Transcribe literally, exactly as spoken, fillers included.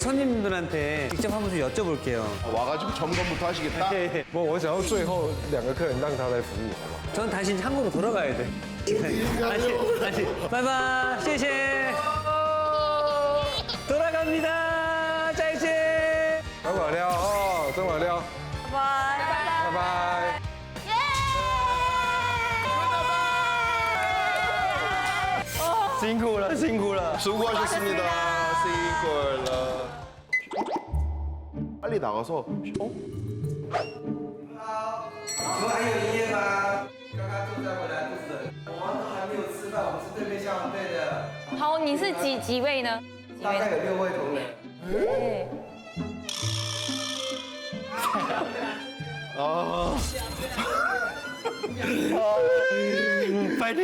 손님들한테 직접 한 번씩 여쭤볼게요. 와가지고 점검부터 하시겠다? 뭐我想要最后两个客人让他来服务，好不好？ 저는 다시 한국으로 돌아가야 돼. 다시, 다시. 바이바이. 谢谢. 돌아갑니다. 再见. 中华料哦，中华料，拜拜。拜拜。 辛苦了, 辛苦了. 수고하셨습니다. 수고하셨습니다. 빨리 나가서 어? 好，请问还有营业吗？刚刚做菜回来肚子很饿，我们都还没有吃饭，我们是对面消防队的，好，你是几几位呢？几大概位？有六位同仁。对。 파이팅!